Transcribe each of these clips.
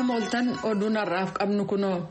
Akkam ooltan, oduun har'aaf qabnu kunoo.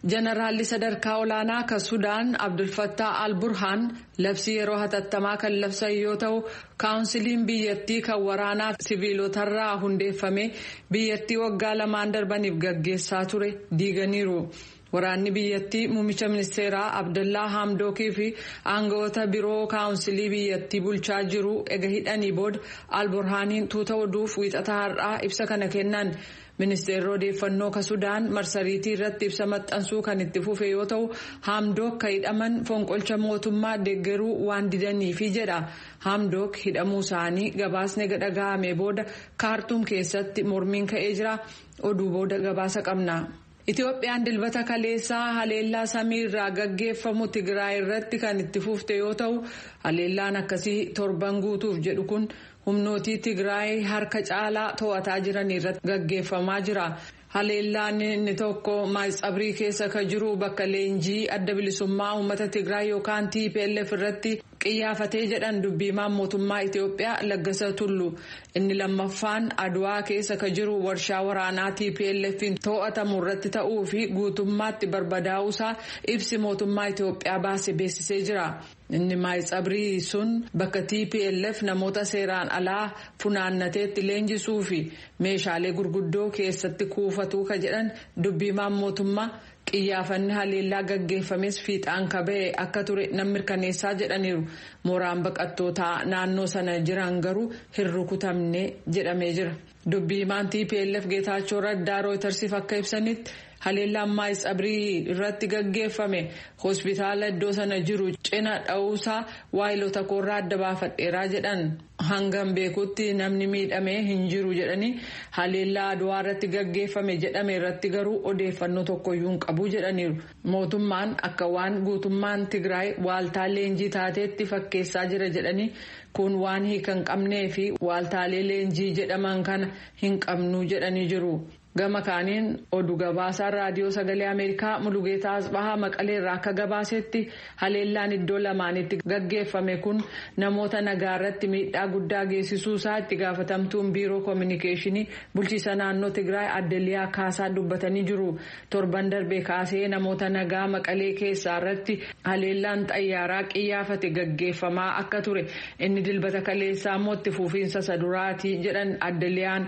Jeneraalli sadarkaa olaanaa kan Sudaan Abdulfattaa Al-Burhaan labsii yeroo hatattamaa kan labsan yoo ta'u, kaawunsiliin biyyattii kan waraanaa siviilotarraa hundeeffame biyyattii waggaa 2n darbaniif gaggeessaa ture diiganiiru. Waraanni biyyattii muummicha ministeeraa Abdallaa Hamdookii fi aangawoota biroo kaawunsilii biyyattii bulchaa jiru ega hidhanii booda Al-Burhaaniin tuuta oduuf Wiixata har'aa ibsa kana kennan. Ministeerri odeeffannoo ka Sudaan marsariitii irratti ibsa maxxansuu kan itti fufe yoo ta'u, Hamdook ka hidhaman fonqolcha mootummaa deeggaruu waan didaniifi jedha. Hamdook hidhamuu isaanii gabaasni dhaga'ame booda Kaartuum keessatti mormiin ka'ee jira. Oduu booda gabaasa qabna. Itoophiyaan Dilbata kaleessaa haleellaa samii irraa gaggeeffamu Tigraay irratti kan itti fufte yoo ta'u, haleellaan akkasii torban guutuuf jedhu kun humnootii Tigraay harka caalaa to'ataa jiran irratti gaggeeffamaa jira. Haleellaan inni tokko Maayitsabrii keessa kan jiru bakka leenjii Adda Bilisummaa Uummata Tigraay yookaan TPLF irratti qiyyaafatee jedhan dubbiimaan mootummaa Itoophiyaa Laggasa Tullu. Inni lammaffaan Aduwaa keessa kan jiru warshaa waraanaa TPLF to'atamu irratti ta'uu fi guutummaatti barbadaa'uusaa ibsi mootummaa Itoophiyaa baase beeksisee jira. Inni Maayitsabrii sun bakka TPLF namoota seeraan alaa funaannateetti leenjisuu fi meeshaalee gurguddoo keessatti kuufatu ka jedhan dubbiimaan mootummaa, qiyyaafanni haleellaa gaggeeffames fiixaan ka ba'e akka ture nan mirkaneessaa jedhaniiru. Mooraan baqattootaa naannoo sana jiran garuu hin rukutamne jedhamee jira. Dubbiimaan TPLF Geetaachoo Raddaa Rooytarsiif akka ibsanitti, haleellaan Maayitsabrii irratti gaggeeffame hospitaala iddoo sana jiru cina dha'uusaa waayilota koorraa adda baafadheeraa jedhan. Hangam beekutti namni miidhamee hin jiru jedhanii, haleellaa Aduwaa irratti gaggeeffame jedhame irratti garuu odeeffannoo tokkoyyuu hin qabu jedhaniiru. Mootummaan akka waan guutummaan Tigraay waaltaa leenjii taateetti fakkeessaa jira jedhanii, kun waan hiika hin qabnee fi waaltaalee leenjii jedhaman kana hin qabnu jedhanii jiru. Gama kaaniin, oduu gabaasaan Raadiyoo Sagalee Ameerikaa Mulugeetaa Asbahaa Maqaleerraa akka gabaasetti, haleellaan iddoo lamaanitti gaggeeffame kun namoota nagaa irratti miidhaa guddaa geessisuusaa itti gaafatamtuun biiroo koominikeeshinii bulchiisa naannoo Tigraay Adde Liyaa Kaasaa dubbatanii jiru. Torban darbee kaasee namoota nagaa Maqalee keessaa irratti haleellaan xayyaaraa qiyyaafate gaggeeffamaa akka ture, inni Dilbata kaleessaa immoo itti fufiinsa isa duraatii jedhan Adde Liyaan.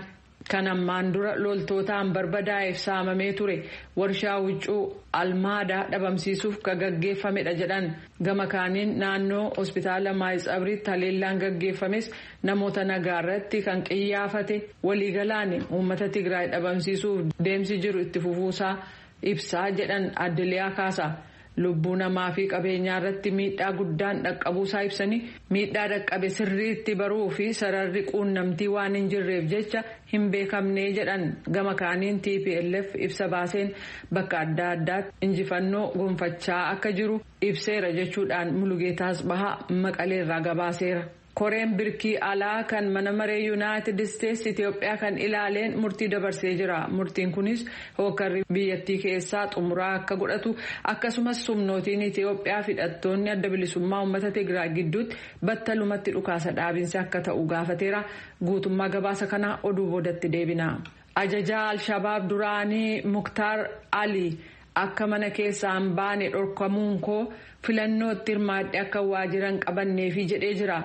Kan ammaan dura loltootaan barbadaa'eef saamamee ture warshaa huccuu Almaadaa dhabamsiisuuf kan gaggeeffamedha jedhan. Gama kaaniin, naannoo hospitaala Maayitsabriitti haleellaan gaggeeffames namoota nagaa irratti kan qiyyaafate, waliigalaan uummata Tigraay dhabamsiisuuf deemsi jiru itti fufuusaa ibsaa jedhan Adde Liyaa Kaasa. Lubbuu namaa fi qabeenyaa irratti miidhaa guddaan dhaqqabuusaa ibsanii, miidhaa dhaqqabe sirriitti baruu fi sararri quunnamtii waan hin jirreef jecha hin beekamne jedhan. Gama kaaniin, TPLF ibsa baaseen bakka adda addaatti injifannoo gonfachaa akka jiru ibseera jechuudhaan Mulugeetaa Asbahaa Maqaleerraa gabaaseera. Koreen birkii alaa kan mana maree Yuunaayitid Isteetsi Itoophiyaa kan ilaaleen murtii dabarsee jira. Murtiin kunis hookarri biyyattii keessaa xumuraa akka godhatu, akkasumas humnootiin Itoophiyaa hidhattoonni Adda Bilisummaa Uummata Tigraay gidduutti battalumatti dhukaasa dhaabinsi akka ta'u gaafateera. Guutummaa gabaasa kanaa oduu boodatti deebina. Ajajaa Alshabaab duraanii Muktaar Ali akka mana keessaa hin baane dhorkamuun koo filannootti hirmaadhe akka waajjira hin qabanneefi jedhee jira.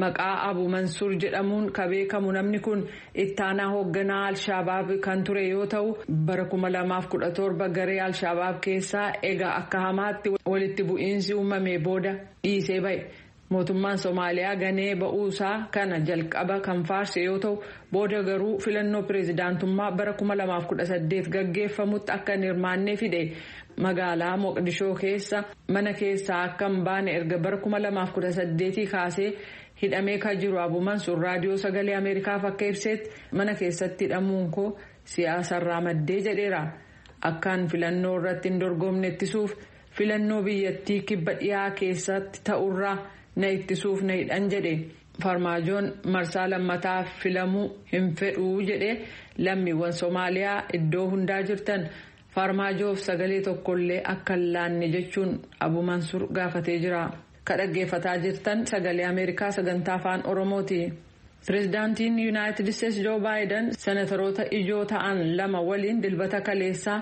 Maqaa Abu Mansuur jedhamuun kan beekamu namni kun ittaanaa hoogganaa Alshabaab kan ture yoo ta'u, bara 2017 garee Alshabaab keessaa egaa akka hamaatti walitti bu'iinsi uumame booda dhiisee ba'e. Mootummaan Somaaliyaa ganee ba'uusaa kana jalqaba kan faarse yoo ta'u, booda garuu filannoo pireezidaantummaa bara 2018 gaggeeffamutti akka hin hirmaanne fide. Magaalaa Moqdishoo keessa mana keessaa akka hin baane erga bara 2018 kaasee hidhamee kan jiru Abu Mansuur Raadiyoo Sagalee Ameerikaaf akka ibsetti, mana keessatti hidhamuun koo siyaasarraa maddee jedheera. Akkaan filannoo irratti hin dorgomne ittisuuf, filannoo biyyattii kibba dhiyaa keessatti ta'urraa na ittisuuf na hidhan jedhe. Farmaajoon marsaa lammataa filamuu hin fedhuu jedhe. Lammiiwwan Somaaliyaa iddoo hundaa jirtan Farmaajoof sagalee tokkollee akka hin laanne jechuun Abu Mansuur gaafatee jira. Ka dhaggeeffataa jirtan Sagalee Ameerikaa sagantaa Afaan Oromooti. Pireezidaantiin Yuunaayitid Isteetsi Joo Baayiden senataroota ijoo ta'an lama waliin Dilbata kaleessaa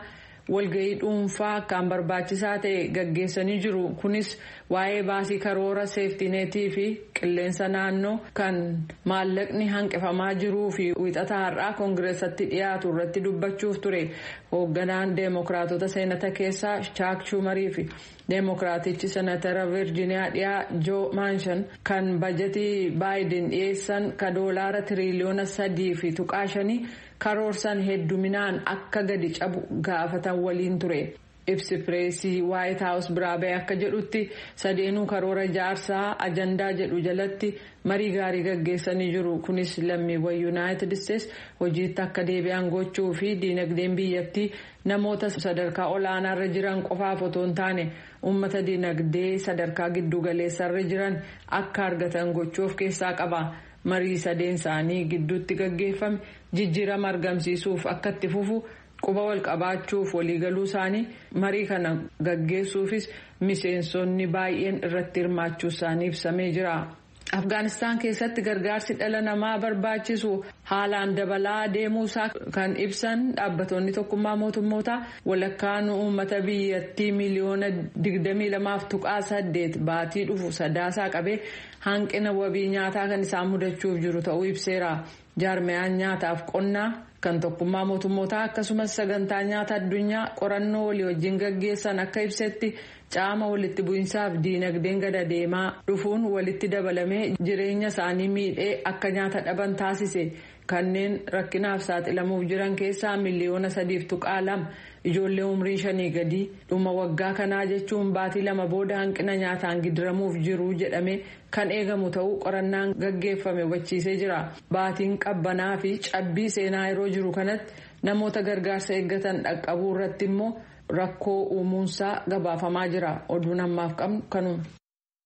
walga'ii dhuunfaa akkaan barbaachisaa ta'e gaggeessanii jiru. Kunis waa'ee baasii karoora seeftineetii fi qilleensa naannoo kan maallaqni hanqifamaa jiruu fi Wixata har'aa koongireessatti dhiyaatu irratti dubbachuuf ture. Hoogganaan Deemokiraatota seenata keessaa Chaak Schumarii fi Deemokiraatichi senatara Virjiiniyaa dhiyaa Joo Maanshan kan bajetii Baayiden dhiyeessan ka doolaara tiriiliyoona 3.5 karoorsan hedduminaan akka gadi cabu gaafatan waliin ture. Ibsi pireesii Waayit Haawus biraa bahe akka jedhutti, sadeenuu karoora ijaarsaa ajandaa jedhu jalatti marii gaarii gaggeessanii jiru. Kunis lammiiwwan Yuunaayitid Isteetsi hojiitti akka deebi'an gochuu fi diinagdeen biyyattii namoota sadarkaa olaanaarra jiran qofaaf otoo hin taane uummata diinagdee sadarkaa giddugaleessarra jiran akka argatan gochuu of keessaa qaba. Marii sadeen isaanii gidduutti gaggeeffame jijjiirama argamsiisuuf akka itti fufu quba wal qabaachuuf waliigaluu isaanii, marii kana gaggeessuufis miseensonni baay'een irratti hirmaachuu isaanii ibsamee jira. Afgaanistaan keessatti gargaarsi dhala namaa barbaachisu haalaan dabalaa deemuusaa kan ibsan dhaabbattoonni Tokkummaa Mootummootaa, walakkaan uummata biyyattii miliyoona 22.8 baatii dhufu Sadaasaa qabee hanqina wabii nyaataa kan isaan mudachuuf jiru ta'uu ibseera. Jaarmiyaan nyaataaf qonnaa kan Tokkummaa Mootummootaa akkasumas Sagantaa Nyaata Addunyaa qorannoo walii wajjin gaggeessan akka ibsetti, caama, walitti bu'insaaf diinagdeen gad adeemaa dhufuun walitti dabalamee jireenya isaanii miidhee akka nyaata dhaban taasise. Kanneen rakkinaaf saaxilamuuf jiran keessaa miliyoona 3.2 ijoollee umrii 5 gadii dhuma waggaa kanaa, jechuun baatii 2 booda, hanqina nyaataan gidiramuuf jiru jedhame kan eegamu ta'uu qorannaan gaggeeffame hubachiisee jira. Baatiin qabbanaa fi cabbii seenaa yeroo jiru kanatti namoota gargaarsa eeggatan dhaqqabuu irratti immoo rakkoo uumuunsaa gabaafamaa jira. Oduun ammaaf qabnu kanuma.